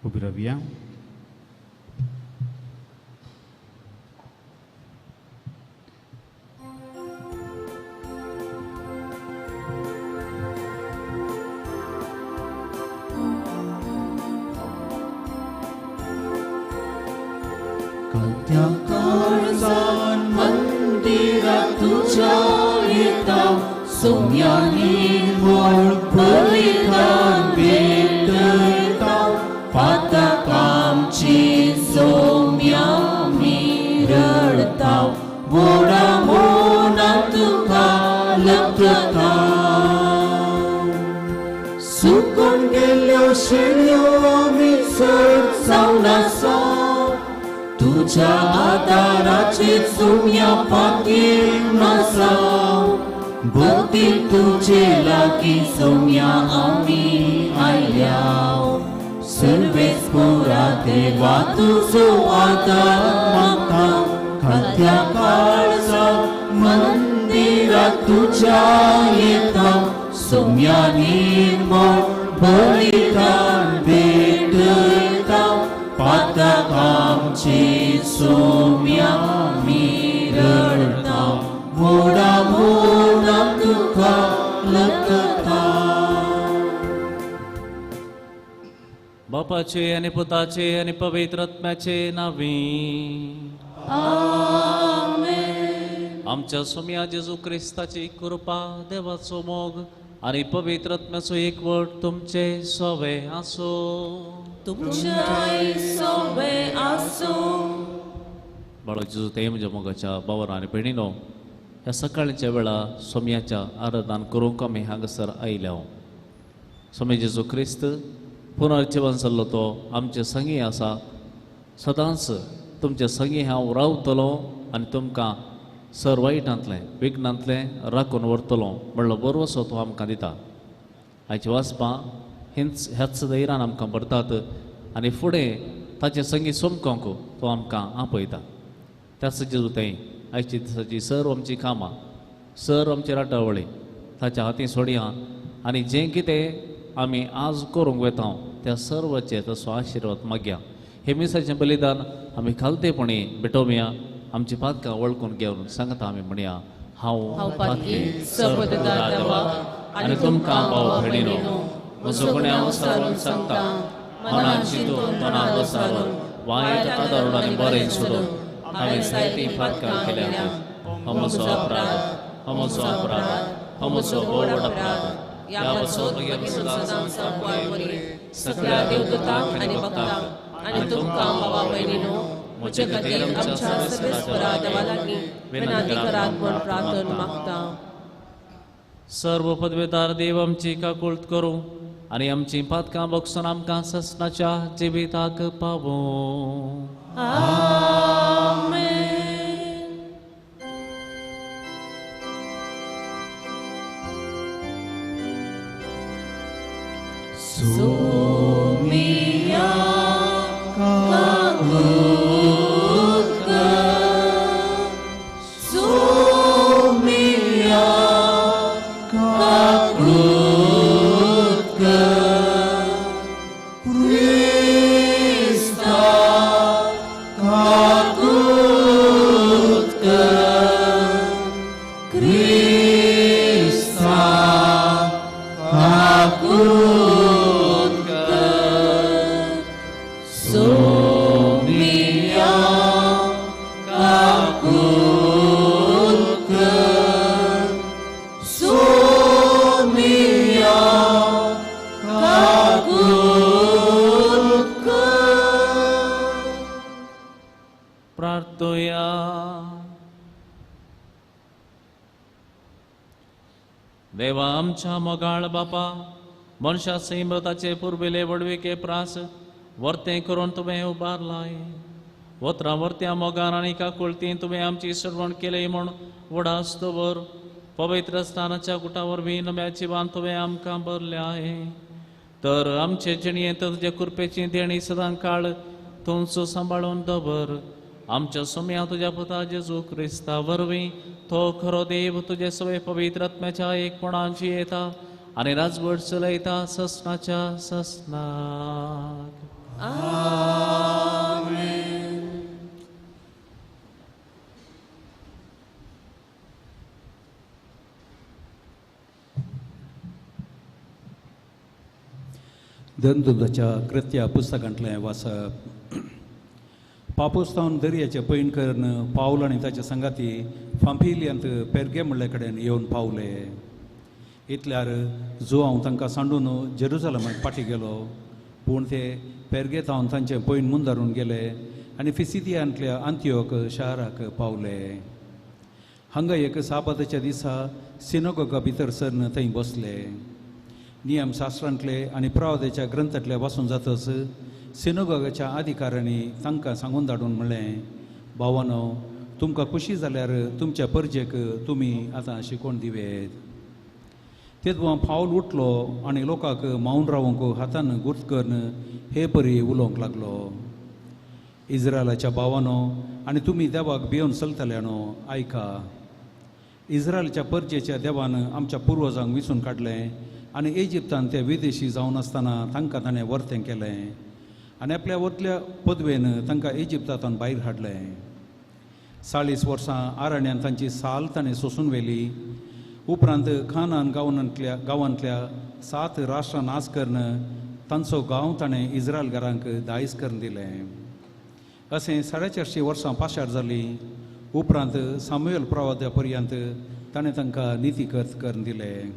उबी रावया. कांत्या काळजान मंदिरात तुज्या येता, सोम्या निर्मळ बलिदान भेटयता, पातकांची सोम्या आमी रडता, व्हडा मोनान तुका लकता. सुकून गेल्ल्यो शेळयो आमी चड जावन आसा, तुज्या आदाराचेर सोम्या पातयेवन आसा, भक्ती तुजे लागीं सोम्या आमी आयल्या, सर्वेस्पोरा देवा तुजो आदार मागता, खात्या काळजा मंदिरात तुज्या येता, सोम्या निर्मळ बलिदान भेटयता, पातकांची सोम्या आमी रडता, व्हडा मोनान तुका लकता. बापाचे आनी पुताचे आनी पवित्र आत्म्याचे नांवी आमेन. आमच्या सोम्या जेजू क्रिस्ताची कृपा, देवाचो मोग आनी पवित्र आत्म्याचो एकवट तुमचे सोवे आसूं. तुमच्याय सोवे आसूं. बाळो जेजू ते म्हज्या मोगाच्या बावर आनी भयणीनो, ह्या सकाळच्या वेळा सोम्याच्या आराधन करूंक आमी हांगासर आयल्या. सोम्या जेजू क्रिस्त पुनर्जिवन जाल्लो तो आमचे संगी आसा. सदांच तुमचे संगी हांव रावतलो आनी तुमकां सर वायटांतलें विघ्नांतलें राखून व्हरतलो म्हणलो बरोसो तो आमकां दिता. आयची वाचपां हेंच ह्याच धैर्यान आमकां भरतात आनी फुडें ताचे संगी सोमकोंक तो आमकां आपयता. त्याच जेजू थंय आयची दिसाची सर्व आमची कामां, सर्व आमची राटावळी ताच्या हातीं सोडया आनी जें कितें आमी आज करूंक वता त्या सर्वाचे तसो आशिर्वाद मागया. हे मिसाचें बलिदान आमी खालतेपणी भेटोवया. आमची पातकां वळखून घेवन सांगता आमी म्हणया, हांव पातकी सर्वपददार देवा आनी तुमकां भाव भयणीनो म्हजो गुन्यांव सारून सांगता, मनान चिंतून तोंडान वसारून वायट आदारून आनी बरें सोडून हांवें जायतीं पातकां केल्यांत. हो म्हजो अपराध, हो म्हजो अपराध, हो म्हजो व्हड अपराध. ह्या वचो सगळ्या देवदूतांक आनी भक्तांक आनी तुमकां भावा भयणीनो म्हजे खातीर आमच्या सर्वेस्परा देवा लागीं विनंती करात म्हूण प्रार्थना मागता. सर्व पदवेदार देव आमची काकुळट करूं आनी आमची पातकां बगसून आमकां ससनाच्या जिविताक पावूं. आमेन. सोमिया काकुळट कर, सोमिया काकुळट कर, क्रिस्ता काकुळट कर, क्रिस्ता काकुळट कर, सोमिया काकुळट कर, सोमिया काकुळट कर. प्रार्थोया. देवा आमच्या मोगाळ बापा, मनशा सैमताचे पुर्विले व्हडविके प्रास वर्तें करून तुवें उबारलाय. वत्रां वर्त्या मोगान आनी काकुळतीन तुवें आमची सरवण केली म्हूण उडास दवर. पवित्र स्थानाच्या गुटा वरवीं नव्या जिवान तुवें आमकां भरल्याय. तर आमचे जिणयेंत तुजे कृपेची देणी सदां काळ तुमचो सांबाळून दवर. आमच्या सोम्या तुज्या पुता जेजू क्रिस्ता वरवीं तो खरो देव तुजे सवे पवित्र आत्म्याच्या एकपणाची येता आनी राजवट चलयता ससनाच्या ससनाक. आमेन. दंदुदाच्या कृत्या पुस्तकांतलें वाचप. पापोस्तावन दर्याचें पैण करून पावल आनी ताच्या सांगाती फांपिलियांत पेरगे म्हणले कडेन येवन पावले. इतल्यार जो हांव तांकां सांडून जेरुजलमाक फाटीं गेलो, पूण ते पेरगे थावन तांचें पैण मुंदारून गेले आनी फिसिदियांतल्या आंतियोक शाराक पावले. हांगा एक साबाताच्या दिसा सिनोगोगा भितर सरन थंय बसले. नियमशास्त्रांतले आनी प्रवादाच्या ग्रंथांतले वाचून जातच सिनोगोगाच्या अधिकाऱ्यांनी तांकां सांगून धाडून म्हणलें, भावानो, तुमकां खुशी जाल्यार तुमच्या परजेक तुमी आतां शिकोवन दिवेत. तेदवा पावल उठलो आनी लोकांक मावन रावंक हातान गुर्त करून हे परी उलोवंक लागलो, इस्रायलाच्या भावानो आनी तुमी देवाक भियोवन चलतले न्हू, आयका. इस्रायलच्या परजेच्या देवान आमच्या पुर्वजांक विचून काडलें आनी इजिप्तान ते विदेशी जावन आसतना तांकां ताणें वर्तें केलें आनी आपल्या वतल्या पदवेन तांकां इजिप्तांतल्यान भायर हाडलें. 40 वर्सां आरण्यान तांची साल ताणें सोसून व्हेली. उपरांत खानान गांवांतल्या 7 राष्ट्रां नाश करून तांचो गांव ताणें इस्रायलगारांक दायज करून दिलें. अशें 450 वर्सां पाशार जालीं. उपरांत सामुएल प्रवाद्या पर्यंत ताणें तांकां नितीकर्त करून दिलें.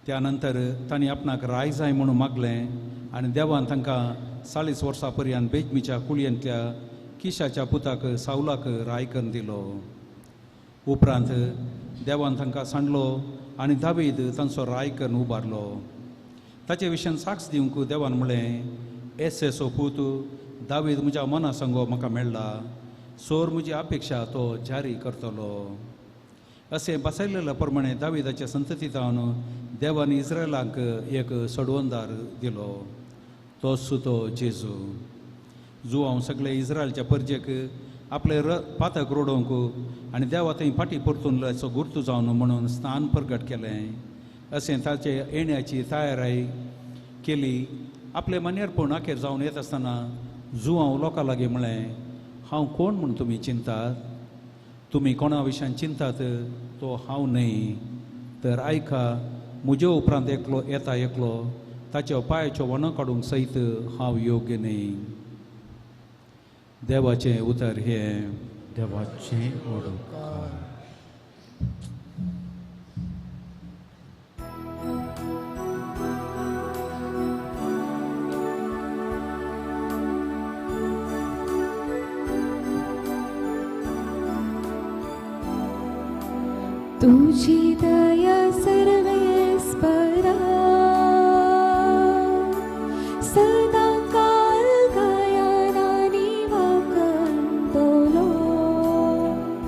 त्या नंतर तांणी आपणाक राय जाय म्हणून मागलें आनी देवान तांकां 40 वर्सां पर्यंत बेजमीच्या कुळयेंतल्या किशाच्या पुताक सावलाक राय करून दिलो. उपरांत देवान तांकां सांडलो आनी दावीद तांचो राय करून उबारलो. ताचे विशयान साक्ष दिवंक देवान म्हणलें, एसेसो पूत दावीद म्हज्या मना सांगो म्हाका मेळ्ळा, सोर म्हजी अपेक्षा तो जारी करतलो. अशें बसयलेल्या प्रमाणे दाविदाच्या संतती जावन देवान इस्रायलाक एक सोडवणदार दिलो, तोच तो जेजू. जो हांव सगळे इस्रायलच्या परजेक आपले पातक रोडोवंक आनी देवा थंय फाटीं परतून गुर्तू जावन म्हणून स्नान प्रगट केलें. अशें ताचे येण्याची तयाराय केली. आपले मनेरपण अखेर जावन येत आसतना जुवांव लोकां लागीं म्हणलें, हांव कोण म्हूण तुमी चिंतात? तुमी कोणा विशयान चिंतात तो हांव न्हय, तर आयका म्हजे उपरांत एकलो येता एकलो, ताच्या पांयाच्यो वणो काडूंक सयत हांव योग्य न्हय. देवाचें उतर हें. देवाचें उपकार. तुझी दया सर्वेस्परा सदा काल गायनानी वाकंतलो.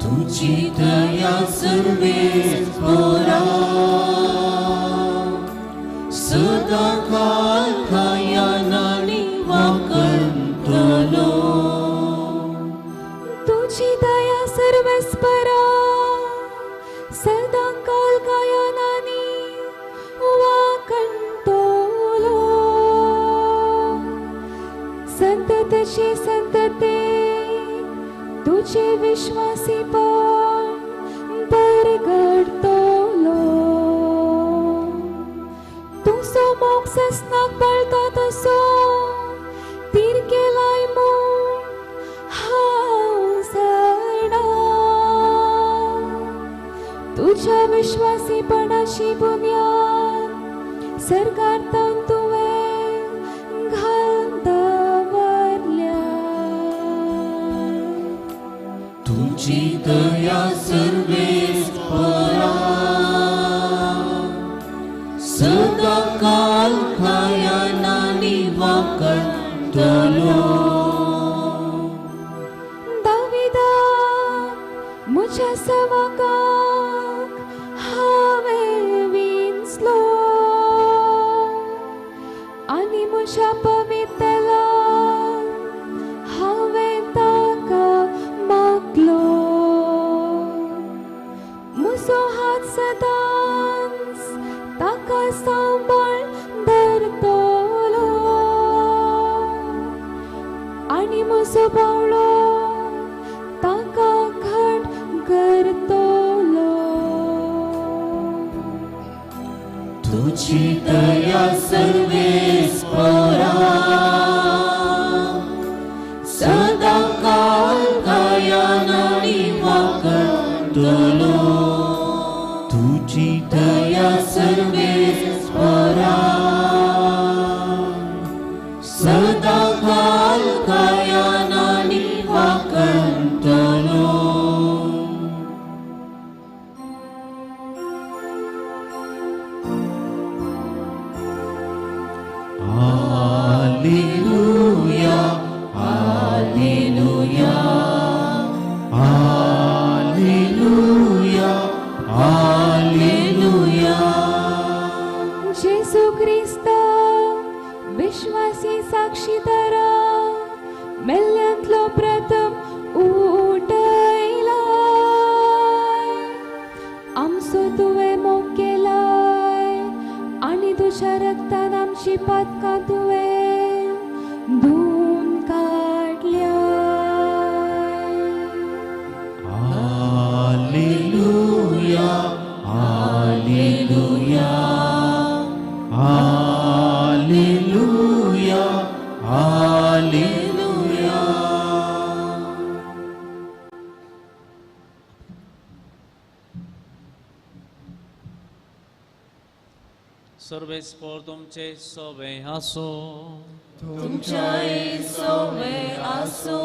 तुझी दया सर्वेस्परा सदा काल गायनानी वाकंतलो. तुझी दया सर्वेस्परा सदा काल गायनानी वाकंतलो. संततशी संतते तुझे विश्वासी पण परगडतलो. तुजो मोग ससनाक पळता तसो तीर केलाय म्हूण हांव जाणा. तुझ्या विश्वासीपणाची बुन्याद सरकार तुवें घाल दवरल्या. तुझी दया सर्वेस्परा सदा काल गायनानी वाकंतलो. दाविदा म्हज्या सेवकाक हांवें विंचलो आनी म्हज्या पवित्रलाक हांवें ताका मागलो. म्हजो हात सदांच ताका सांबाळ धरतलो. तुजी दया सर्वेस्परा सदांकाल कायानानी वागतलो तुजी दया सर्वेस्परा सदांकाल कायानानी वागतलो. Alleluia, Alleluia, Alleluia, Alleluia. जेसू क्रिस्ता विश्वासी साक्षीदारा मेल्ल्यांतलो प्रथम उठयलाय आमचो तुवें मोग केलाय आनी तुज्या रक्तान आमची पातकां तुवें धुवन काडल्याय. Alleluia, Alleluia, Alleluia, Alleluia. सर्वेस्पोर तुमचे सोवे आसो तुमच्याय सोवे आसो.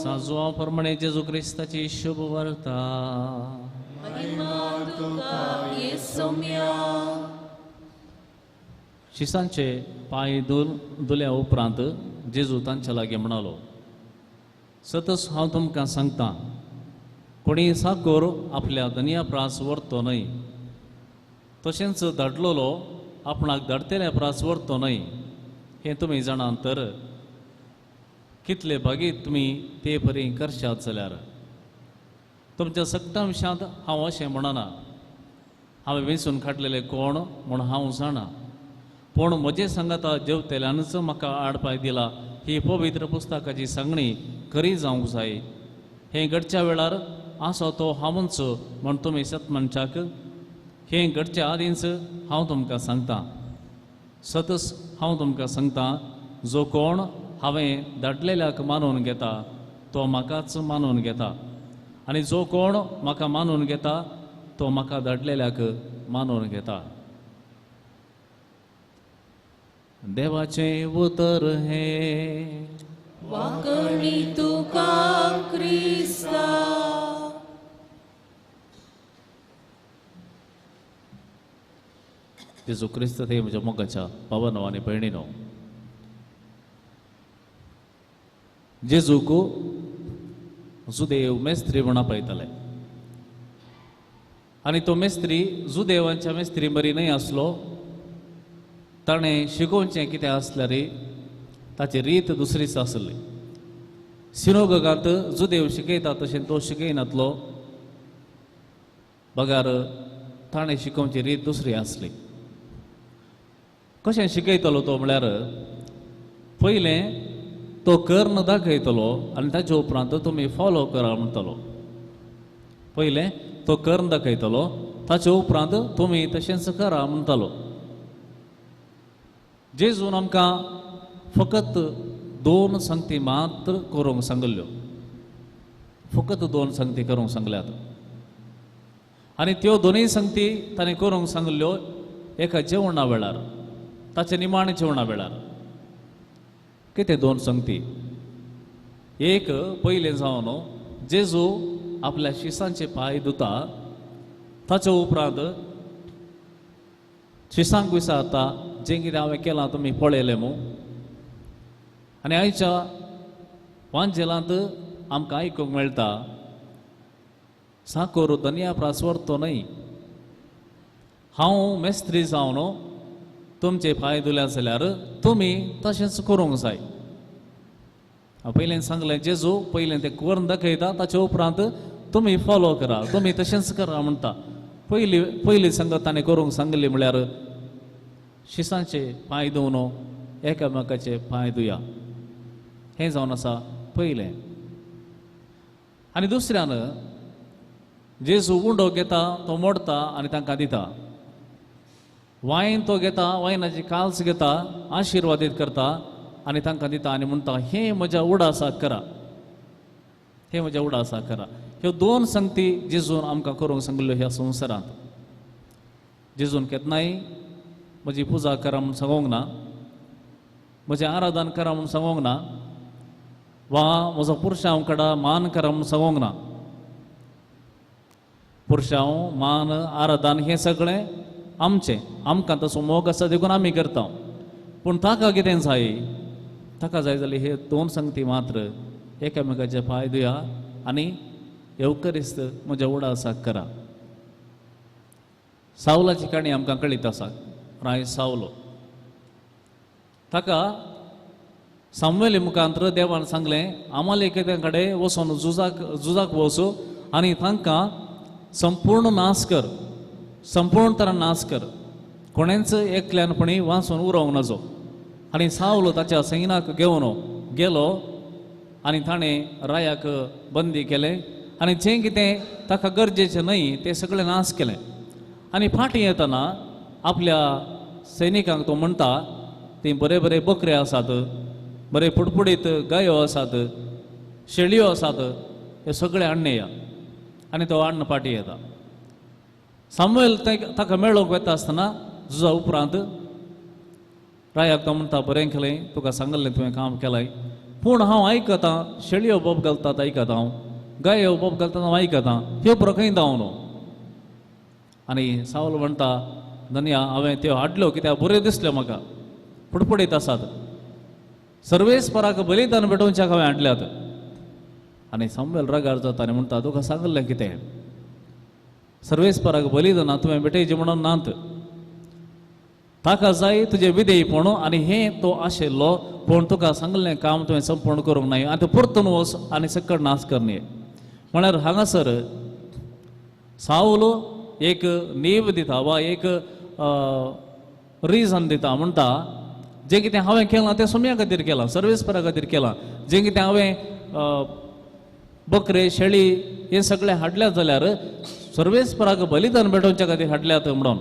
साजुआ प्रमाणे जेजू क्रिस्ताची शुभ वार्ता. महिमा तुका येसोम्या. शिसांचे पांय धुल्या उपरांत जेजू तांच्या लागीं म्हणालो, सतच हांव तुमकां सांगता, कोणी साकोर आपल्या धनया प्रास व्हरतो न्हय, तशेंच धाडलेलो आपणाक धाडटेल्या प्रास व्हरतो न्हय, हें तुमी जाणात तर कितले बागीत तुमी ते परी करशात जाल्यार. तुमच्या सगळ्या विशयांत हांव अशें म्हणना, हांवें वेंचून काडलेले कोण म्हूण हांव जाणा, पूण म्हजे सांगाता जेवतेल्यानूच म्हाका आडपाय दिला ही पवित्र पुस्तकाची सांगणी खरी जावंक जाय. हें घडच्या वेळार आसो तो हांवूच म्हूण तुमी सतमनच्याक हें घडच्या आदींच हांव तुमकां सांगता. सतच हांव तुमकां सांगता, जो कोण हांवें धाडलेल्याक मानून घेता तो म्हाकाच मानून घेता, आनी जो कोण म्हाका मानून घेता तो म्हाका धाडलेल्याक मानून घेता. देवाचें उतर हें. वाकणी तुका क्रिस्ता. जेजू क्रिस्त ते म्हज्या मोगाच्या भावानो आनी भयणीनो, जेजूक जुदेव मेस्त्री म्हूण आपयताले आनी तो मेस्त्री जुदेवांच्या मेस्त्री बरी न्हय आसलो. ताणें शिकोवचें कितें आसल्यार ताची रीत दुसरीच आसली. सिनोगगांत जुदेव शिकयता तशें तो शिकयनातलो, बगार ताणें शिकोवची रीत दुसरी आसली. कशें शिकयतलो तो म्हळ्यार पयलें तो कर्ण दाखयतलो आनी ताचे उपरांत तुमी फॉलो करा म्हणटलो. पयलें तो कर्ण दाखयतलो, ताचे उपरांत तुमी तशेंच करा म्हणटलो. जेजून आमकां फकत दोन संगती मात्र करूंक सांगिल्ल्यो, फकत दोन संगती करूंक सांगल्यात आनी त्यो दोनूय संगती ताणें करूंक सांगिल्ल्यो एका जेवणा वेळार, ताचे निमाणे जेवणा वेळार. कितें दोन संगती? एक पयलें जावन जेजू आपल्या शिसांचे पांय धुता, ताचे उपरांत शिसांक विचारता, जें कितें हांवें केलां तुमी पळयलें मू. आनी आयच्या वांजेलांत आमकां आयकूंक मेळटा, साकोर धनया प्रास व्हरतो न्हय, हांव मेस्त्री जावन तुमचे पांय धुल्या जाल्यार तुमी तशेंच करूंक जाय. पयलें सांगलें जेजू पयलें तें करून दाखयता, ताचे उपरांत तुमी फॉलो करा, तुमी तशेंच करा म्हणटा. पयली पयली संगत ताणें करूंक सांगली म्हळ्यार शिसांचे पांय धुवन एकामेकाचे पांय धुया, हें जावन आसा पयलें. आनी दुसऱ्यान जेजू उंडो घेता, तो मोडटा आनी तांकां दिता. वायन तो घेता, वायनाची काल्स घेता, आशिर्वादीत करता आनी तांकां दिता आनी म्हणटा हें म्हज्या उडासाक करा, हें म्हज्या उडासाक करा. ह्यो दोन संगती जेजून आमकां करूंक सांगिल्ल्यो ह्या संवसारांत. जेजून केन्नाय म्हजी पुजा करा म्हूण सांगूंक ना, म्हजें आराधन करा म्हूण सांगूंक ना, वा म्हजो पुरशांव कडा मान करा म्हूण सांगूंक ना. पुरशांव मान आराधन हें सगळें आमचें, आमकां तसो मोग आसा देखून आमी करता. पूण ताका कितें जाय, ताका जाय जाल्यार हे दोन संगती मात्र एकामेकाचे पांय धुया आनी येवकरिस्त म्हज्या उडासाक करा. सावलाची काणी आमकां कळीत आसा. राय सावलो ताका सामुएली मुखांतर देवान सांगलें आमालेकां कडेन वचून झुजाक वचू आनी तांकां संपूर्ण नाश कर, संपूर्ण तरान नाश कर, कोणेंच एकल्यानपणी वाचून उरोवंक नजो. आनी सावलो ताच्या सैनाक घेवन गेलो आनी ताणें रायाक बंदी केलें आनी जें कितें ताका गरजेचें न्हय तें सगळें नाश केलें. आनी फाटीं येतना आपल्या सैनिकांक तो म्हणटा तीं बरे बरे बकरे आसात, बरे पुडपुडीत गायो आसात, शेळयो आसात, हे सगळे हाडून या. आनी तो हाडून फाटीं येता. सामुएल ताका मेळोवंक वता आसतना झुजा उपरांत रायाक तो म्हणटा बरें केलें, तुका सांगलें तुवें काम केलें, पूण हांव आयकतां शेळयो बोब घालतात आयकता हांव, गायो बोब घालतात हांव आयकतां, ह्यो पुरो खंय धांव न्हू. आनी सावल म्हणटा धनया हांवें त्यो हाडल्यो कित्याक बऱ्यो दिसल्यो म्हाका, पुडपुडीत आसात, सर्वेस्पराक बलिदान भेटोवच्याक हांवें हाडल्यात. आनी सामुएल रागार जाता आनी म्हणटा तुका सांगलें कितें, सर्वेस्पराक बलिदान तुवें भेटयचें म्हणून नात, ताका जाय तुजें विधेयपण आनी हें तो आशिल्लो, पूण तुका सांगलें काम तुवें संपूर्ण करूंक नाय, आनी परतून वच आनी सकट नाश करनी. म्हळ्यार हांगासर सावलो एक नेव दिता वा एक रिजन दिता, म्हणटा जें कितें हांवें केलां तें सोम्या खातीर केलां, सर्वेस्परा खातीर केलां, जें कितें हांवें बकरे शेळी हें सगळें हाडल्यात जाल्यार सर्वेस्पराक बलिदान भेटोवच्या खातीर हाडल्यात म्हणून.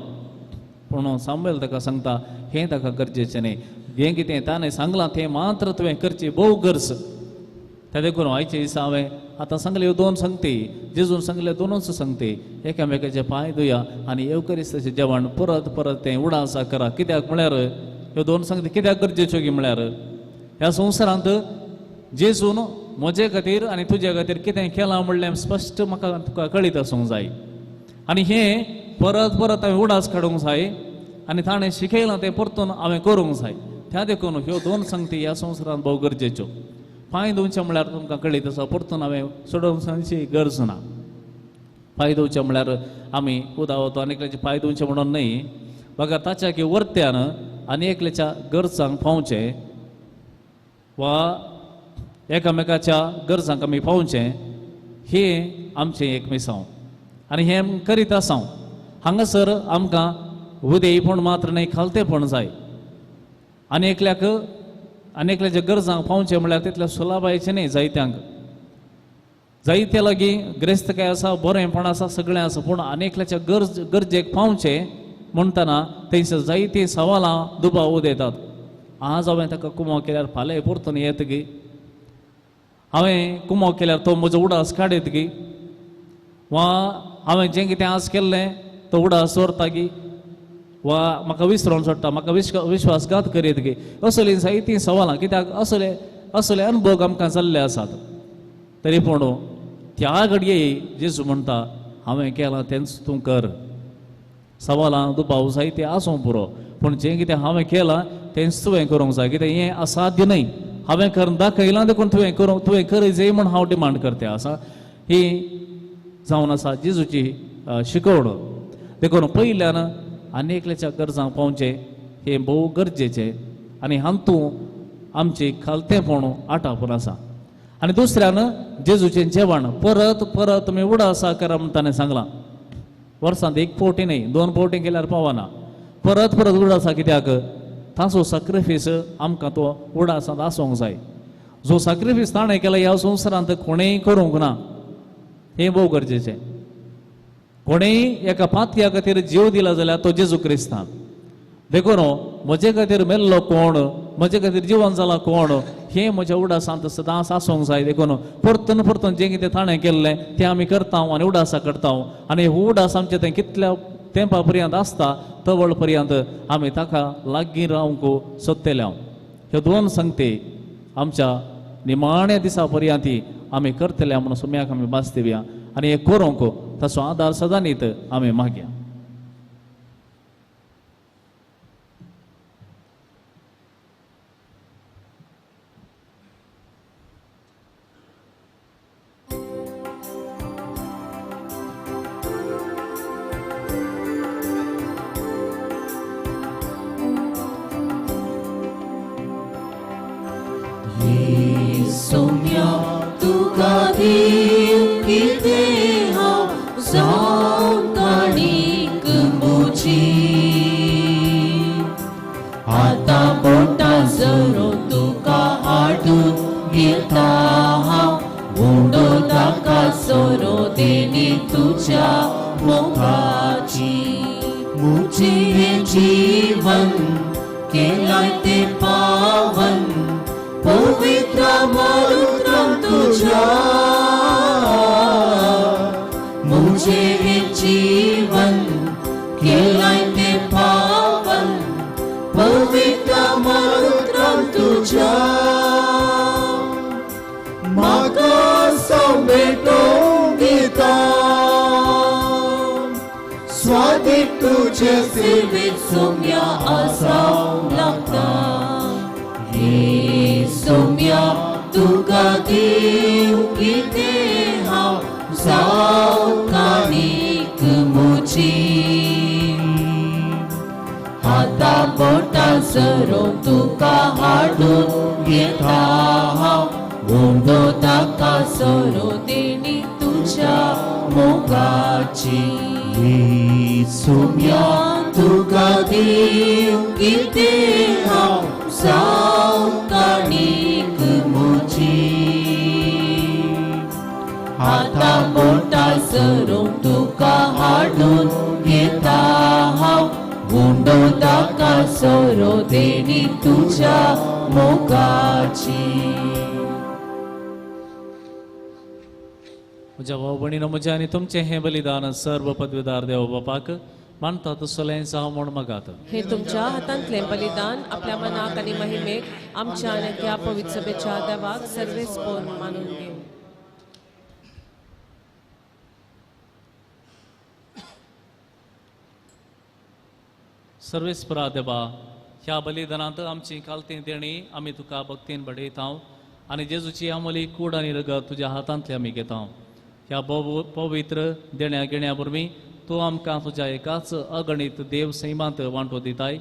पूण सामुएल ताका सांगता हें ताका गरजेचें न्हय, हें कितें ताणें सांगलां तें मात्र तुवें करची भोव गरज. त्या देखून आयचे दिसा हांवें आतां सांगले ह्यो दोन सांगती, जेजून सांगले दोनूच सांगती, एकामेकाचे पांय धुया आनी येवकरिस्ताचें जेवण परत परत तें उडासा करा. कित्याक म्हळ्यार ह्यो दोन सांगती कित्याक गरजेच्यो की म्हळ्यार ह्या संवसारांत जेजून म्हजे खातीर आनी तुजे खातीर कितें केलां म्हणलें स्पश्ट म्हाका तुका कळीत आसूंक जाय आनी हें परत परत हांवें उडास काडूंक जाय आनी ताणें शिकयलां तें परतून हांवें करूंक जाय. त्या देखून ह्यो दोन सांगती ह्या संवसारांत भोव गरजेच्यो. पांय धुवचें म्हळ्यार तुमकां कळीत आसा, परतून हांवें सोडोवची गरज ना. पांय धुवचें म्हळ्यार आमी उदक वतो आनी एकल्याचे पांय धुवचें म्हणून न्हय, बगर ताच्या की वर्त्यान आनी एकल्याच्या गरजांक पावचें वा एकामेकाच्या गरजांक आमी पावचें, हें आमचें एक मिसांव आनी हें आमी करीत आसा. हांगासर आमकां उदयपण मात्र न्हय, खालतेपण जाय आनी एकल्याक आनी एकल्याच्या गरजांक पावचें म्हळ्यार तितल्या सुलाभायचें न्हय. जायत्यांक जायत्या लागीं ग्रेस्तकाय आसा, बरेंपण आसा, सगळें आसा, पूण आनी एकल्याच्या गरजेक पावचें म्हणटना थंयसर जायतीं सवालां दुबाव उदयतात. आज हांवें ताका कुमो केल्यार फाल्यां परतून येत गी, हांवें कुमो केल्यार तो म्हजो उडास काडयत गी, वा हांवें जें कितें आज केल्लें तो उडास दवरता गी, वा म्हाका विसरोन सोडटा, म्हाका विश्वासघात करीत गी, असलीं जायतीं सवालां. कित्याक असले असले अनुभव आमकां जाल्ले आसात. तरी पूण त्या घडये जेजू म्हणटा हांवें केलां तेंच तूं कर. सवालां दुबाव जायते आसूं पुरो, पूण जें कितें हांवें केलां तेंच तुवें करूंक जाय. कितें हें असाध्य न्हय, हांवें करून दाखयलां देखून तुवें करूंक तुवें करय म्हूण हांव डिमांड करता आसा. ही जावन आसा जेजूची शिकवण. देखून पयल्यान आनी एकल्याच्या गरजांक पावचें हें भोव गरजेचें आनी हातूंत आमचें खालतेंपण आटापून आसा. आनी दुसऱ्यान जेजूचें जेवण परत परत तुमी उडासा करा म्हूण ताणें सांगलां. वर्सांत एक फावटी न्हय, दोन फावटी केल्यार पावना, परत परत उडासा. कित्याक ताचो सॅक्रिफीस आमकां तो उडासांत आसूंक जाय. जो सॅक्रिफीस ताणें केला ह्या संवसारांत कोणेंय करूंक ना, हें भोव गरजेचें. कोणेंय एका पातया खातीर जीव दिला जाल्यार तो जेजू क्रिस्तान. देखून म्हजे खातीर मेल्लो कोण, म्हजे खातीर जिवन जाला कोण हें म्हज्या उडासांत सदांच आसूंक जाय. देखून परतून परतून जें कितें ताणें केल्लें तें आमी करता आनी उडासा करता आनी हो उडास आमचे तें कितल्या तेंपा पर्यंत आसता तवळ पर्यंत आमी ताका लागीं रावंक सोदतले. ह्यो दोन संगती आमच्या निमाण्या दिसा पर्यंत आमी करतले म्हणून सोम्याक आमी भास दिवया आनी हें करूंक ताचो आदार सदांनीत आमी मागया. सोम्या तुका दिव कितें हांव जावं काणीक म्हजी आतां बोटां झरोवन तुका हाडून घेता हांव उंडो ताका सोरो देणी तुज्या मोगाची. म्हजें जीवन केलां तें पावन पवित्र मरुत्रम तुझ्या. मुझे जीवन केलां तें पावन पवित्र मरुत्रम तुझ्या. म्हाका समेटोवन दिता स्वादीक तुजे सेवेंत सोम्या आसा लागता. सोम्या तुका दिव कितें हांव जावं काणीक म्हजी हाता बोटां झरोवन तुका हाडून घेता हांव उंडो ताका सोरो देणी तुज्या मोगाची. सोम्या तुका दिव कितें हांव जावं काणीक म्हजी हाता बोटां झरोवन तुका हाडून घेता हांव उंडो ताका सोरो देणी तुज्या मोगाची. म्हज्या भाव भयणीनो, म्हजें आनी तुमचें हें बलिदान सर्व पदवीदार देव बापाक मानता तसलें जावं म्हूण मागात. हे तुमच्या हातांतलें बलिदान आपल्या मनाक आनी महिमेक आमच्या आनी त्या पवित्र सभेच्या देवाक सर्वेस्पोर मानून घेवं. सर्वेस्परा देवा, ह्या बलिदानांत आमची कालती देणी आमी तुका भक्तीन बडयता आनी जेजूची आमली कूड आनी रगत तुज्या हातांतली आमी घेता. ह्या पवित्र देण्या घेण्या वरवीं तूं आमकां तुज्या एकाच अगणीत देव सैमांत वांटो दिताय.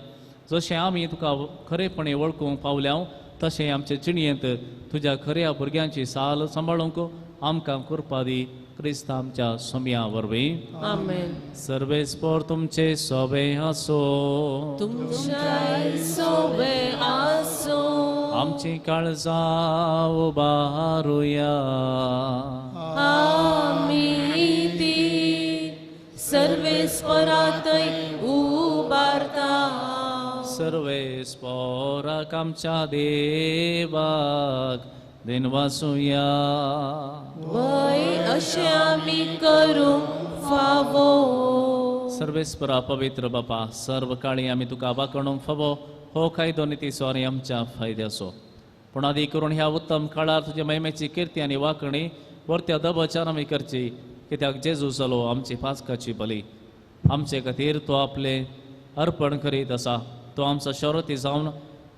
जशें आमी तुका खरेपणी वळखूंक पावल्या तशें आमचे जिणयेंत तुज्या खऱ्या भुरग्यांची साल सांबाळूंक आमकां कृपा दी क्रिस्त आमच्या सोम्या वरवीं. आमेन. सर्वेस्पोर तुमचे सोबे आसो, तुमच्याय सोबे आसो. आमची काळजां उबारुया. आमी ती सर्वेस्परातय उबारता. सर्वेस्पोराक आमच्या देवाक दिनवासुया. वय अशें आमी करूंक फावो. सर्वेस्परा पवित्र बापा, सर्व काळी आमी तुका वाकणूंक फावो हो कायदो नितीचो आनी आमच्या फायद्याचो. पूण आदी करून ह्या उत्तम काळार तुज्या महिमेची किर्ती आनी वाकणी वरत्या दबाच्यान आमी करची, कित्याक जेजू जालो आमची पास्काची बली. आमचे खातीर तो आपलें अर्पण करीत आसा. तो आमचो शरती जावन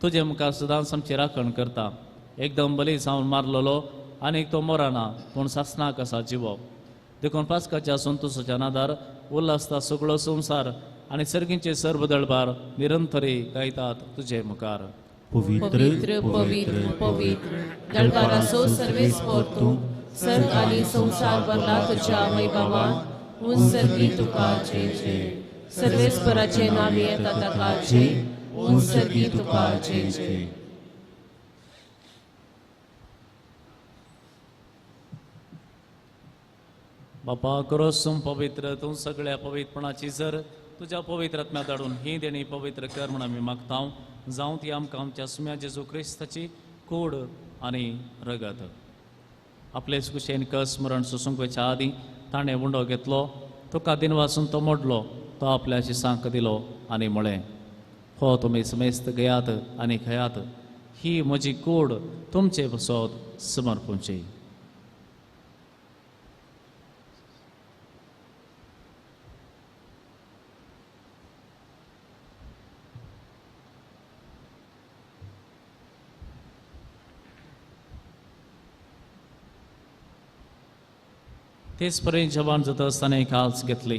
तुजे मुखार सदांच आमची राखण करता. एकदम बली जावन मारलेलो आनीक तो मरना पूण सासनाक आसा जिवो. देखून पास्काच्या संतोसाच्या नादार उल्हासता सगळो संवसार आनी सर्गींचे सर्व दळबार निरंतरी गायतात तुजे मुखार. पवित्र पवित्र पवित्र दळबाराचो सर्वेस्पोर तूं, सर्ग आनी संवसार भरला तुज्या वैभवान. उंच सर्गी तुका जय जय. सर्वेस्पराचे नांव येता ताका जय. उंच सर्गी तुका जय जय. बापा क्रोसूम पवित्र तूं सगळ्या पवित्रपणाची जर तुज्या पवित्र आत्म्या धाडून ही देणी पवित्र कर म्हूण आमी मागता. जावं ती आमकां आमच्या सुम्या जेजू क्रिस्ताची कूड आनी रगत. आपले कुशेन कस मरण सोसूंक वयच्या आदीं ताणें उंडो घेतलो, तुका दिनवासून तो मोडलो, तो आपल्या शिसांक दिलो आनी म्हळें, हो तुमी समेस्त घेयात आनी खेयात, ही म्हजी कूड तुमचे पसत समर्पूंची. तेच पर्यंत जेवण जाता आसतना एक आल्स घेतली,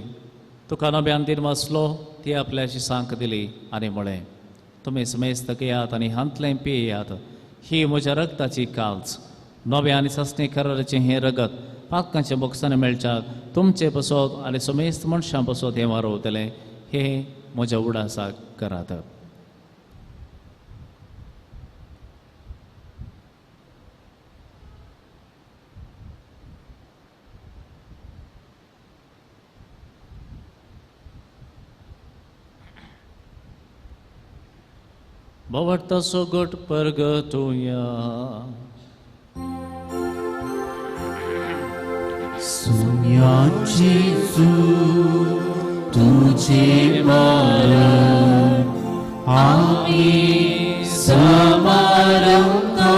तुका नव्यान दिन वाचलो, ती आपल्या शिसांक दिली आनी म्हळें, तुमी समेस्त घेयात आनी हांतलें पियेयात, ही म्हज्या रगताची काल्स, नव्या आनी सासणी कराराचें हें रगत पातकांच्या बोक्सांनी मेळच्याक तुमचे पसत आनी समेस्त मनशां पसत हें वारोवतलें, हें म्हज्या उडासाक करात. भोवता सोगट परगटुया. सुम्या जेजू तुझे मरण आमी समारंभता,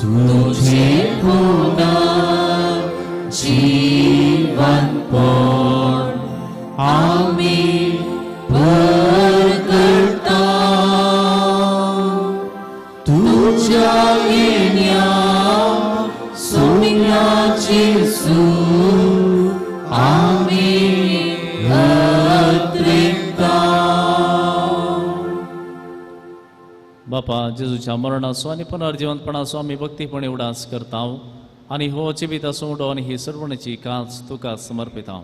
तुझे पुनः जीवनपण आमी परगटता, तुझ्या येण्या सुम्या जेजू आमी अत्रेता. बापा जेजूच्या मरणाचो आनी पुनर्जिवंतपणाचो आमी भक्तीपणी उडास करता आनी हो जिविताचो उडो आनी ही सर्वणेची कांच तुका समर्पिता.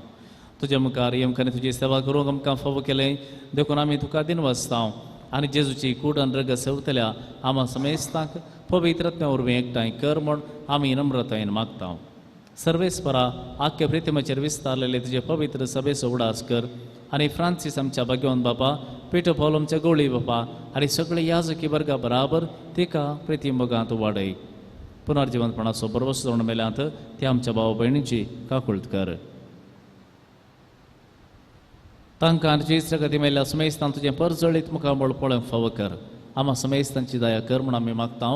तुज्या मुखार येमकांनी तुजी सेवा करूंक आमकां फावो केलें देखून आमी तुका दिनवासता आनी जेजूची कूड आनी रगत सेवतल्या आमा समेस्तांक पवित्र आत्म्या वरवीं एकठांय कर म्हूण आमी नम्रतायेन मागता. सर्वेस्परा आख्या प्रितिमाचेर विस्तारलेले तुजे पवित्र सभेचो उडास कर आनी फ्रांसीस आमच्या भाग्यवंत बापा, पिटो पावल आमच्या गोळी बापा आनी सगळे याजकी वर्गा बराबर तिका प्रितिमोगांत वाडय. पुनर्जिवंतपणाचो बरवस जावन मेल्यांत ते आमच्या भाव भयणीची काकुळट कर. तांकां आनी गती मेल्ल्या समेस्तान तुजें परजळीत मुखामळ पळोवंक फावो कर. आमा समेस्तांची दया कर म्हूण आमी मागता.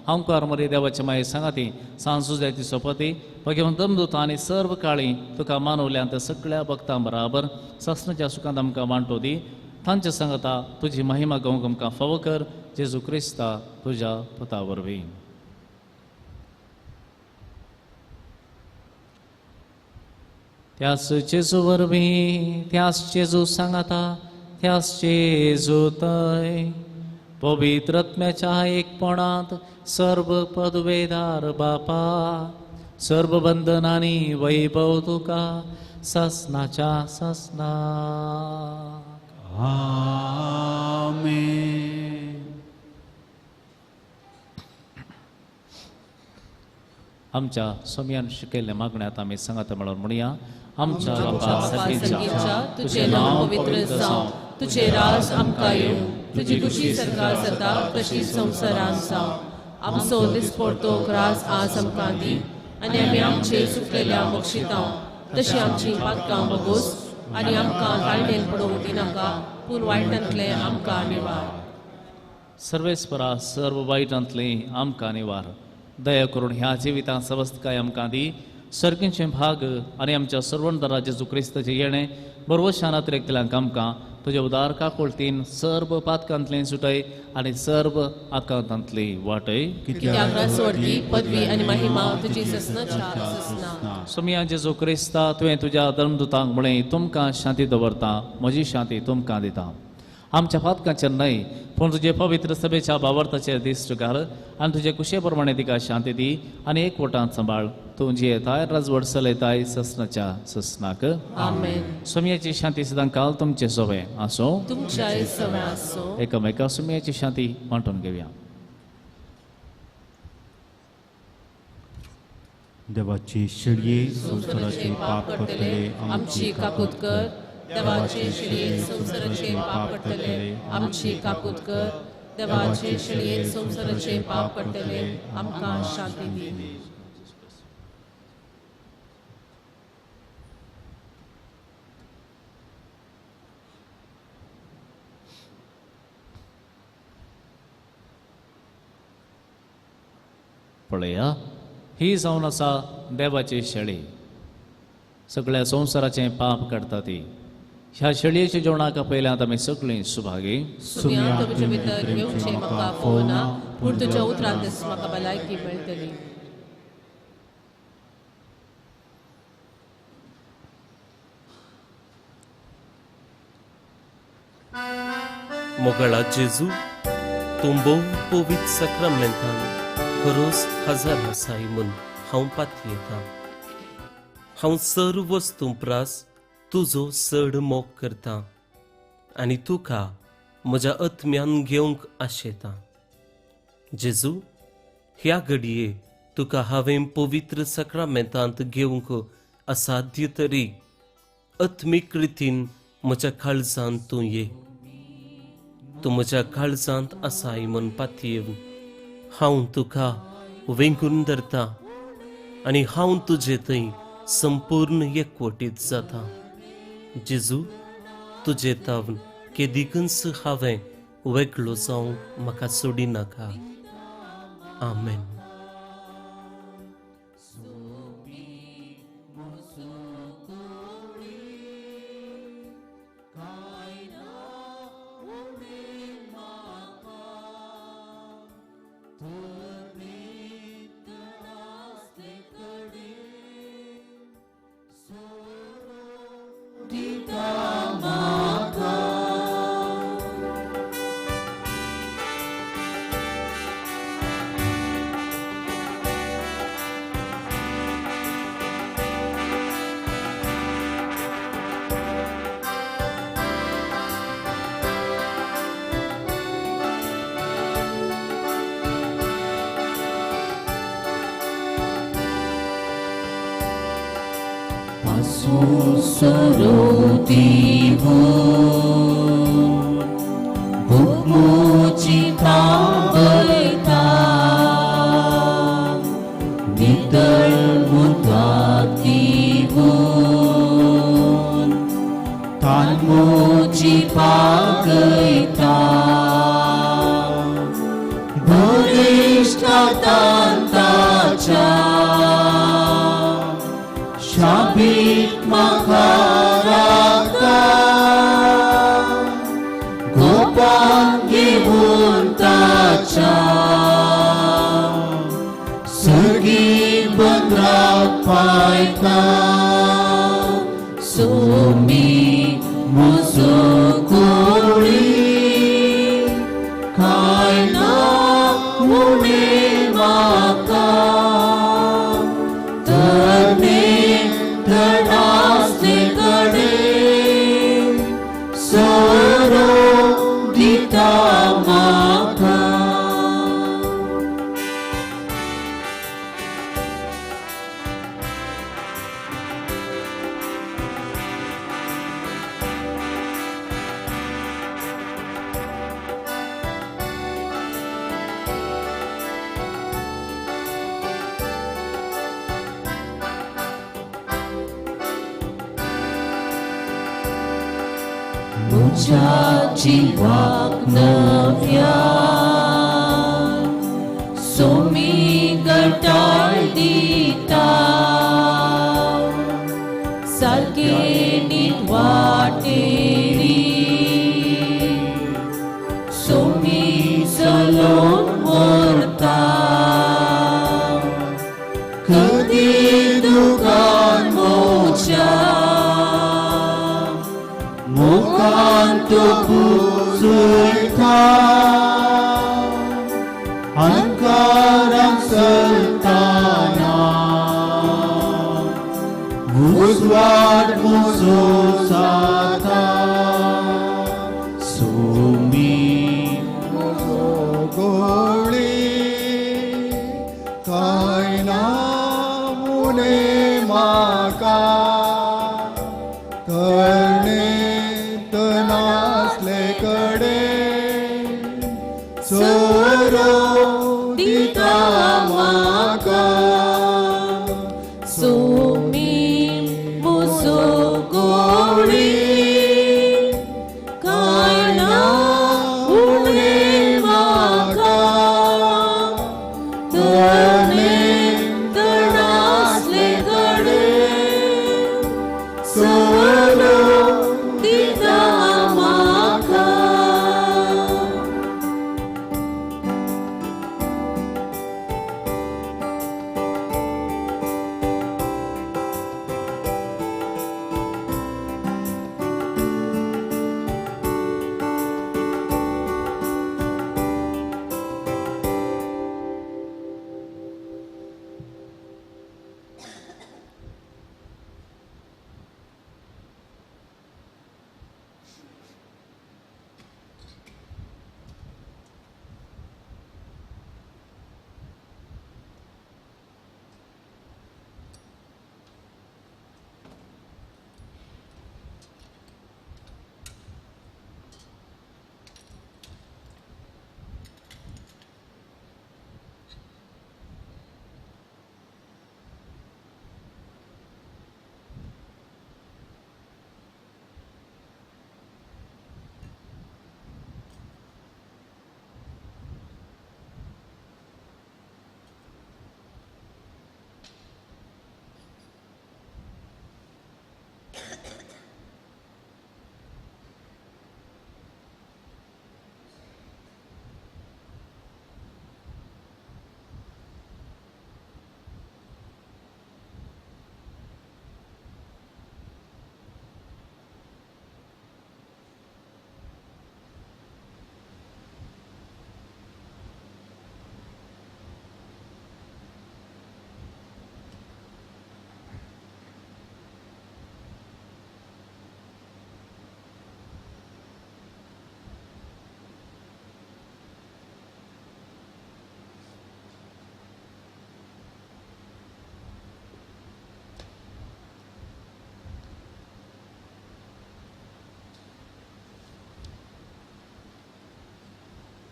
हांवकार मरे देवाचे माये सांगाती सांजुजायती सोपती भगवंत दमदूत आनी सर्व काळी तुका मानवल्यांत सगळ्या भक्तां बराबर सासणाच्या सुखांत आमकां वांटो दी. तांचे सांगता तुजी महिमा गावंक आमकां फावो कर, जेजू क्रिस्ता तुज्या पुता वरवीं. त्यास जेजू वरवीं, त्यास जेजू सांगाता, त्यास जेजू तय पवित्र आत्म्याच्या एकपणांत सर्व पदवेदार बापा, सर्व बंधनांनी वैभव तुका सासणाच्या सासणा. आमेन. आमच्या सोम्यान शिकयल्ल्या मागण्यात आमी सांगाता म्हणून म्हणया. आमच्या बापा सर्गीच्या, तुझे नाव पवित्र जावं, तुझे राज आमकां येवं, तुजी खुशी सरकार जाता तशी संवसारांत जावं. आमचो दिसपडतो ग्रास आज आमकां दी आनी आमी आमचे चुकलेल्या बक्षितांव तशी आमची पातकां बगोस आनी आमकां ताळणेन पडोवंक दिनाका, पूण वायटांतलें आमकां निवार. सर्वेस्परा सर्व वायटांतलें आमकां निवार. दया करून ह्या जिवितांत सवस्तकाय आमकां दी. सर्गींचे भाग आनी आमच्या सर्वंदरा जेजू क्रिस्ताचें येणें बरवशान अतिरेकतल्यांक आमकां तुज्या उदार काकुळतीन सर्व पातकांतलें सुटय आनी सर्व आकांतांतली वाटय. पदवी आनी महिमा तुजी ससनाच्या ससना. सोमिया जेजू क्रिस्ता, तुवें तुज्या धर्मदूतांक म्हळें, तुमकां शांती दवरता, म्हजी शांती तुमकां दिता. आमच्या पातकांचेर न्हय पूण तुजे पवित्र सभेच्या भावार्थाचेर दिश्ट घाल आनी तुजे कुशे प्रमाणे तिका शांती दी आनी एकवटांत सांबाळ. तूं जियेताय राजवट चलयताय ससनाच्या ससनाक. आमेन. सोम्याची शांती सदां काल तुमचे सोवे आसो, तुमच्याय सवे आसो. एकामेका सोम्याची शांती वांटून घेवया. देवाची शेळये संवसाराचे पाप करतले आमची काकूत कर. देवाचे शेळये संवसाराचे पाप करतले आमची काकूत कर. देवाचे शेळये संवसाराचे पाप करतले आमकां शांती दी. पळया, ही जावन आसा देवाची शेळी, सगळ्या संवसाराचें पाप काडटा ती. ह्या शेळयेच्या जेवणाक पयल्यात आमी सगळीं सुभागी. सुम्या तुमचे भितर येवचें म्हाका फोवना, पूण तुज्या उतरांतच म्हाका भलायकी मेळटली. मोगळा जेजू, तूं भोव पवित्र साक्रामेंतान खरोच हजार आसाय म्हूण हांव पातयेतां. हांव सर्व वस्तूं प्रास तुजो चड मोग करतां आनी तुका म्हज्या आत्म्यान घेवंक आशेतां. जेजू, ह्या घडये तुका हांवें पवित्र साक्रामेंतांत घेवंक असाध्य तरी आत्मीक रितीन म्हज्या काळजांत तूं ये. तूं म्हज्या काळजांत आसाय म्हूण पातयेवन हांव तुका वेंगून धरता आनी हांव तुजे थंय संपूर्ण एकवटीत जाता. जेजू, तुजे तावन केदिकूच हांवें वेगळो जावंक म्हाका सोडिनाका. आमेन. म्हज्या जिवाक नव्यान सोमी गटाळ दिता, सारके नीट वाटेरी सोमी चलोवन व्हरता. कदी दुकान म्हज्या मुखांत पुजयता, अंकारां चलतना उजवाड म्हजो जाता. सोमी म्हजो गोळी कांय ना.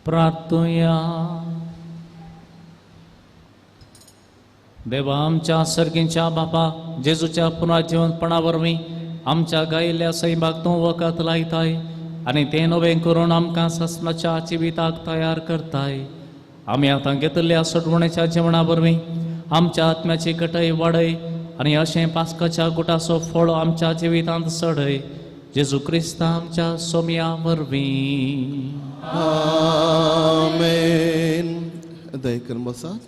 प्रार्थुया. देवा आमच्या सर्गींच्या बापा, जेजूच्या पुनर्जिवंतपणा वरवीं आमच्या गायिल्ल्या सैमाक तूं वखद लायताय आनी तें नवें करून आमकां सस्नाच्या जिविताक तयार करताय. आमी आतां घेतिल्ल्या सोडवणेच्या जेवणा वरवीं आमच्या आत्म्याची कटय वाडय आनी अशें पास्काच्या गुटाचो फळ आमच्या जिवितांत चडय. जेजू क्रिस्ता आमच्या सोम्या वरवीं. आमेन. दयकन बसात.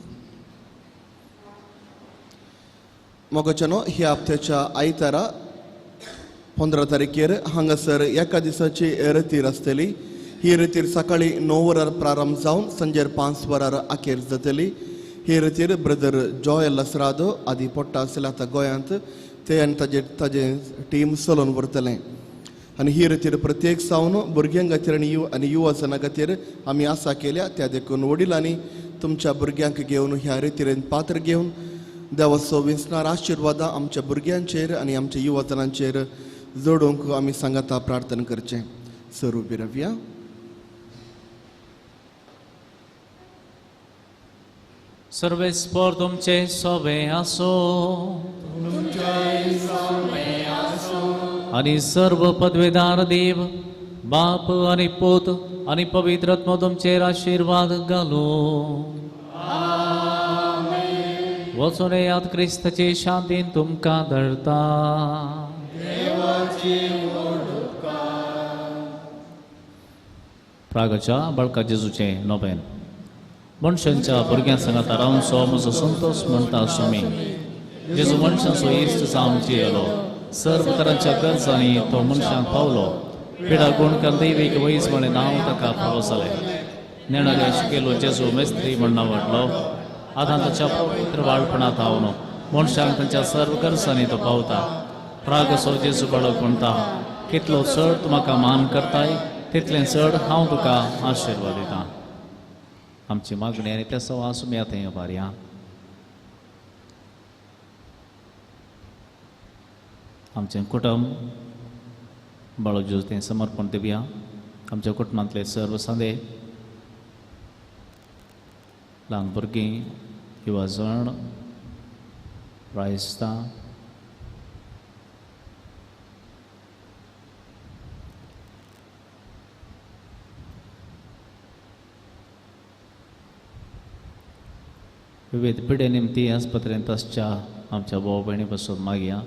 मोगाच्यानो, ह्या हप्त्याच्या आयतारा 15 तारखेर हांगासर एका दिसाची रतीर आसतली. ही रतीर सकाळी 9 वरार प्रारंभ जावन संजेर 5 वरार अखेर जातली. ही रतीर ब्रदर जॉयल लसरादो आदी पोट्टा आसले आतां गोंयांत ते आनी ताजे ताजे टीम चलोवन व्हरतलें. आनी ही रतीर प्रत्येक सावन भुरग्यां खातीर आनी युवा जना खातीर आमी आसा केल्या. त्या देखून वडिलांनी तुमच्या भुरग्यांक घेवन ह्या रितीरेन पात्र घेवन देवाचो विंचणार आशिर्वादां आमच्या भुरग्यांचेर आनी आमच्या युवा जनांचेर जोडूंक आमी सांगाता प्रार्थना करचें. सर उबी रावया. सर्वेस्पर तुमचे सोबे आसो आनी सर्व पदवेदार देव बाप आनी पूत आनी पवित्र आत्मो तुमचेर आशिर्वाद घालो. वचून येयात, क्रिस्ताचे शांतीन तुमकां धरता. प्रागाच्या बाळका जेजूचें नोवेन. मनशांच्या भुरग्यां सांगाता रावचो म्हजो संतोष म्हणटा स्वामी. जेजू मनशांचो इश्ट जावन जियेलो. सर्व तरांच्या गरजांनी तो मनशांक पावलो. पिडा गुणकान दैवीक वैज म्हळें नांव ताका फावो जालें. नेणारे शिकेलो जेजू मेस्त्री म्हण नांव वाडलो. आतां ताच्या पवित्र बाळपणांत हांव मनशांक तांच्या सर्व गरजांनी तो पावता. रागसो जेजू बाळक म्हणटा, कितलो चड तूं म्हाका मान करताय तितलें चड हांव तुका आशिर्वाद दितां. आमची मागणी आनी त्या सवास आमी आतां बारया. आमचें कुटुंब बाळक जेजू तें समर्पण दिवया. आमच्या कुटुंबांतले सर्व सांदे, ल्हान भुरगीं, युवा जण, रायस्तां, विविध पिडे निमती आस्पत्रेंत आसच्या आमच्या भाव भयणी पासून मागया.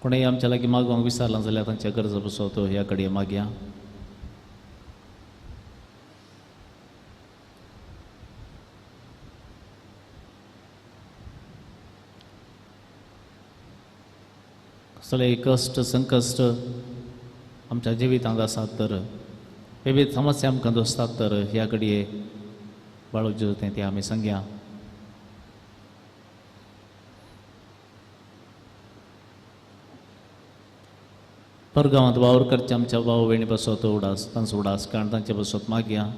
कोणेय आमच्या लागीं मागोवंक विसरलां जाल्यार तांच्या गरजा पासून तो ह्या कडेन मागया. कसलेय कश्ट संकश्ट आमच्या जिवितांत आसात तर, विविध समस्या आमकां दोसतात तर ह्या कडये बाळक जेजू तें तें आमी सांगया. परगांवांत वावर करचे आमच्या भाव भयणी पासत उडास, तांचो उडास कारण तांचे पासत मागया.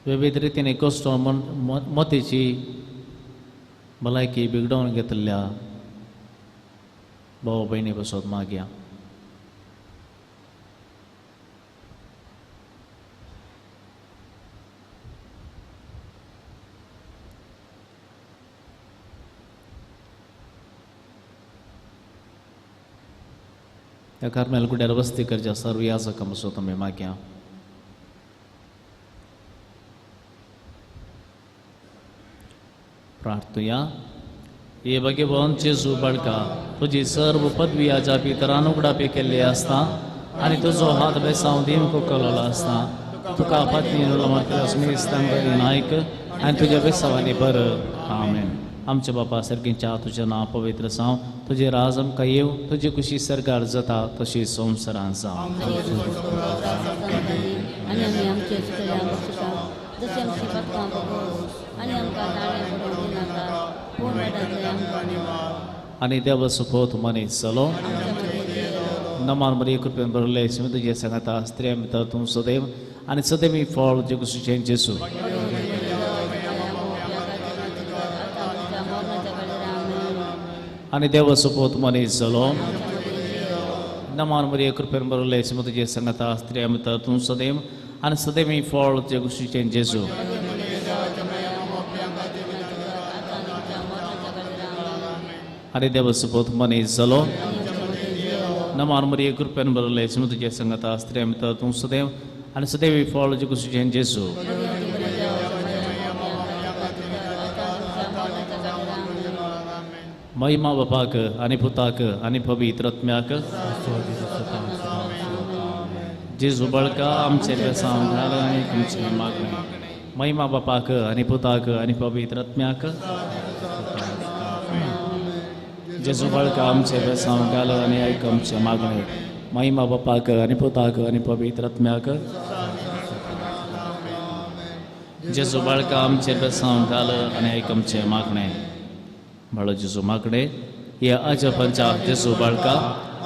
विविध रितीने कश्ट मतीची भलायकी बिगडोवन घेतिल्ल्या भाव भयणी पासत मागया. ह्या कार्मेल गुड्यार वस्ती करच्या सर्व याजक आमचो तुमी मागया. प्रार्थुया. हे भगवान जेजू बाळका, तुजी सर्व पदवी आजा पितरान उगडापी केल्ली आसता आनी तुजो हात बेसांव दिवंक केलोलो आसता. तुका पत्नी नायक आनी तुज्या बेसांवांनी बरं. आमेन. आमच्या बापा सारकीच्या तुजें नांव पवित्र जावं, तुजें राज आमकां येवं, तुजी खुशी सरकार जाता तशी संवसारांत जावं. आनी देवा सुपोत मनीस जालो. नमान मरी कृपेन भरले तुजे सांगाता स्त्रिया भितर तूं सदैव आनी सदैव फळ जे कुशीचें जेजू. आनी देवा सुपोत मनीस जालो. नमान मरी कृपेन भरले तुजे सांगाता स्त्रिया भितर तूं सदैव आनी सदैव फळ जे कुशीचें जेजू. आनी देवा सुपोत मनीस जालो. नमान मरिये कृपेन भरले तुजे संगता स्त्रिया भितर तूं सदैव आनी सदैव फळ जे कुशीचें जेजू. महिमा बापाक आनी पुताक आनी पवित्र आत्म्याक. जेजू बळका आमचे बेसांव घाल आनी तुमचें मागणें. महिमा बापाक आनी पुताक आनी पवित्र आत्म्याक. जेजू बाळका आमचे बेसांव घाल आनी आयक आमचें मागणें. महिमा बापाक आनी पुताक आनी पवित्र आत्म्याक. जेजू बाळका आमचे बेसांव घाल आनी आयक आमचें मागणें. बाळो जेजू मागणें ह्या अजपांच्या जेजू बाळका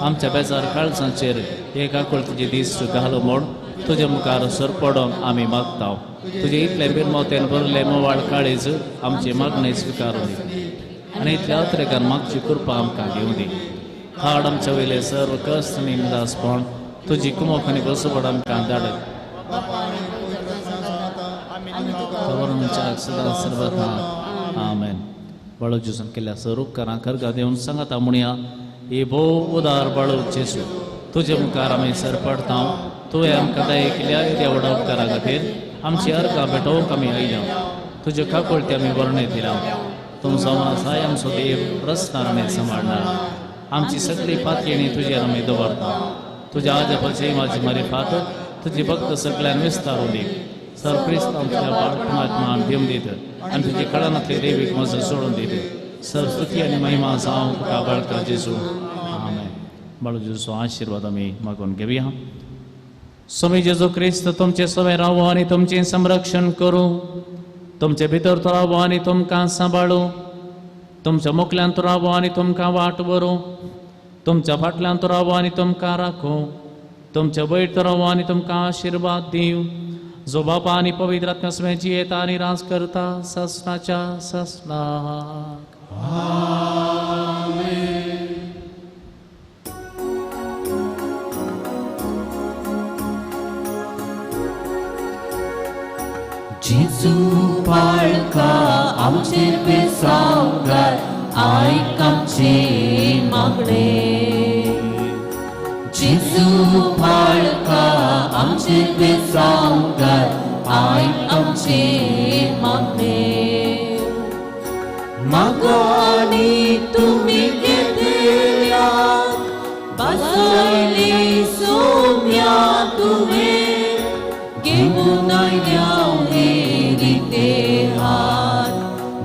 आमच्या बेजार काळजांचेर एक आकुळतीचे दीस घालो म्हूण तुजे मुखार सरपडोन आमी मागता. तुजे इतले बिरमोतेन भरले मोवाळ काळीज आमची मागणें स्विकारून दी आनी इतल्या अत्रेकान मागची कृपा आमकां घेवं दी. हाड आमच्या वयले सर्व कश्ट आनी निरासपण तुजी कुमोक आनी बसोबड आमकां धाड. सदां सर्वथा. आमेन. बाळो जेजून केल्ल्या सर्व उपकारां खर्गा देवन सांगाता म्हणया. हे भोव उदार बाळो जेजू, तुजे मुखार आमी सरपडता. तुवें आमकां दया केल्या त्या व्हडा उपकारा खातीर आमची अर्गां भेटोवंक आमी आयल्या. तुज्यो काकुळटी आमी वर्णय दिल्या. तूं जावन आसाय आमचो देव प्रस्नार आमी सांबाळणार. आमची सगळी पातयेणी तुजेर आमी दवरता. तुज्या आजपाची म्हाजी मारिफात तुजी भक्त सगळ्यान विस्तारून दी. सर क्रिस्त आमच्या बाळपणाक मान दिवन दीत आनी तुजी कळनातली देवीक म्हजो सोडून दीत. सर स्तुती आनी महिमा जावं तुका बाळका जेजू. आमेन. बाळू जेजूचो आशिर्वाद आमी मागून घेवया. स्वामी जेजू क्रिस्त तुमचे सवे रावो आनी तुमचें संरक्षण करूं. तुमचे भितर तो रावो आनी तुमकां सांबाळूं. तुमच्या मुखल्यान तो रावो आनी तुमकां वाट व्हरूं. तुमच्या फाटल्यान तो रावो आनी तुमकां राखूं. तुमच्या वयर तो रावो आनी तुमकां आशिर्वाद दिवं. जो बापा आनी पवित्र आत्म्या समेत जियेता आनी राज करता ससनाच्या ससनाक. आमेन. जेजू बाळका आमचेर बेसांव घाल, आयक आमचें मागणें. जेजू बाळका आमचेर बेसांव घाल, आयक आमचें मागणें. मागानी तुमी घेतल्यात बसयली सोम्या तुवें, घेवन आयल्या हे रिते हात.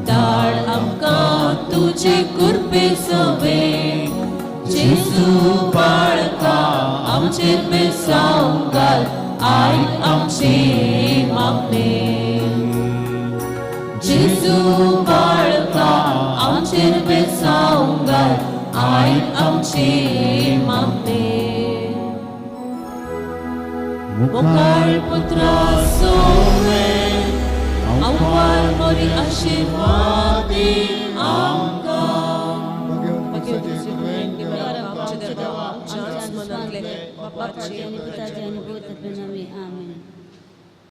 धाड आमकां तुजे कृपे सवें. जेजू बाळका आमचेर बेसांव घाल, आयक आमचें मागणें. जेजू बाळका आमचेर बेसांव घाल, आयक आमचें मागणें. मुखार पुत्रा सोवे आंवार मोरी आशिर्वाद दी आमकां. बापाचे आनी पुताचे आनी पवित्र आत्म्याचे नांवान. आमेन.